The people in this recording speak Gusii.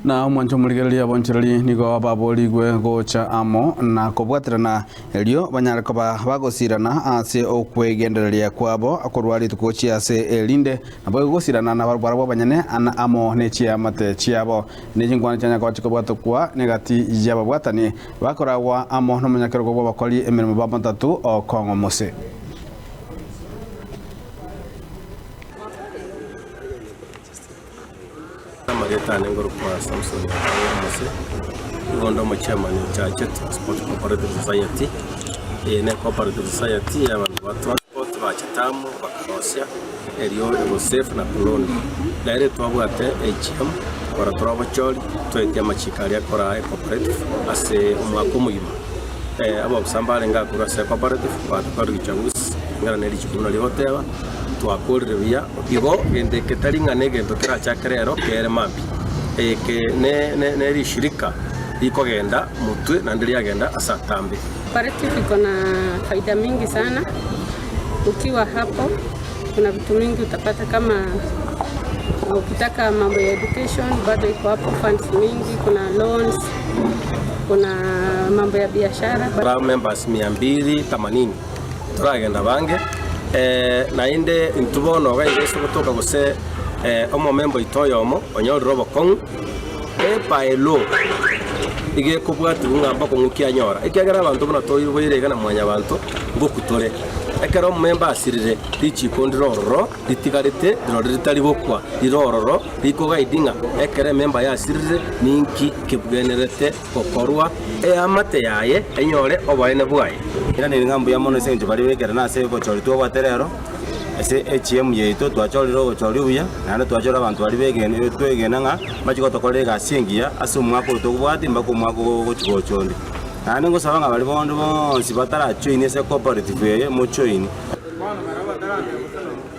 Na omwancho omorigereria abonchereri nigo baborigwe gocha amo na kobwaterana, erio banyare koba bagosirana ase okwegendereria kwabo korwa rituko gochia ase erinde, naboigo gosirana nabarabwo abanyene amo ne chiamate chiabo. Ne chinkwana chianya koba chikobwatokwa negati y'ababwatani bakoragwa amo nomonyakerogo bw'abakori emeremo ba matatu o Kong'o Mose. Amarieta ane ngorokwa Samson Okong'o Omose, nigo onde omochairman o Chache Transport Cooperative Society. Eye ne cooperative society ya abanto ba transport bachete amo bakarosia erio ego save na kulonda. Nere twabwate AGM kora tore obochori toetie amachiko aria akoraa ecooperative ase omwaka omogima. Abaofisa mbarenge akorwa ase ecooperative batokorire uchaguzi kulingana ne richiko buna rigoteba. Twakorire buya, igo gento eke tari ng'a negento kerachake rero kere mambia. Eke ne rishirika rikogenda motwe naende riagenda ase atambe. Cooperative iko na faida mingi sana, ukiwa hapo kuna vitu mingi utapata kama ukitaka mambo ya education bado iko hapo funds mingi, kuna loans, kuna mambo ya biashara. Tore members mia mbili themanini. Toragenda bange, naende intwe bono iga iga ase ogotoka gose omomemba oito oyomo onyorire obokong'u, by law iga ekobwatigwa ng'a mbokong'u ki anyora, ekiagera abanto buna toiboire iga na mwanyabanto ngoku tore. Ekero omomemba asirire, richiko ndire ororo ritigarete rirorio ritari gokwa, rire ororo rikoguide ng'a ekero ememba yasirire ninki kebwenerete gokorwa eamate yaye enyore oboene bwaye. Iraneri ng'a mbuya mono ase engencho baria bekerana ase obochori twabwate rero, ase AGM yaito twachorire obochori obuya, naende twachora abanto baria begene twegena ng'a mbache gotokorera egasi engiya ase omwaka oyo tobwate mpaka omwaka ogochi gocha onde. Naende ngosaba ng'a baria bonde bonsi batarajoini ase ecooperative eye mojoini.